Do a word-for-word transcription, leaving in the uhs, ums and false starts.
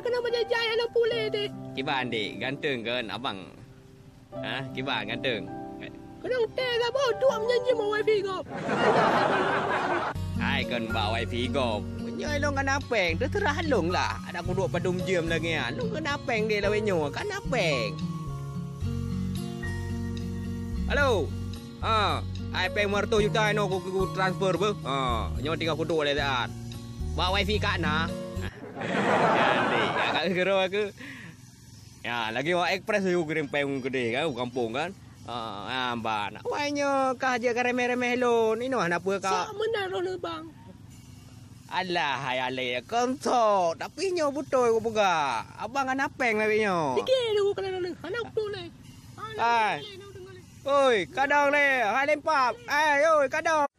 Keunoe meujajai hana puléh deh. Kiban dek, ganteng kan abang? Ha, kiban ganteng? Keunong teh saboh duek meunyan jeuem wifi gob. Hai kon bak wifi gob. Meunyoe lôn kana péng, teuseurah lôn lah. Ada kuduek padum jeuem lagèe nyan. Lôn kana péng deh lawét nyoe, kana péng. Halo. Ha, hai péng lima ratus juta inoe ku, ku transfer beuh. Ha, nyoe tinggai kuduek lé saat. Bak wifi ka na. Jadi, agak geuro aku. Ya, lagi wak ekspres yue kirim péng keudeh kan, u gampông kan. Ha, ha, ban. Awai nyoe kah jeuet ka remeh-remeh lôn. Inoe hana peue ka. Sok meunan roh lé bang. Alah, hai alé, kon sok. Tapi nyoe beutôi kupeugah. Abang hana péng lagèe nyoe. Pike dulu kana lôn, hana beutôi lé. Hai. Oi, kadang lé, hai lempap. Hai, oi, kadang.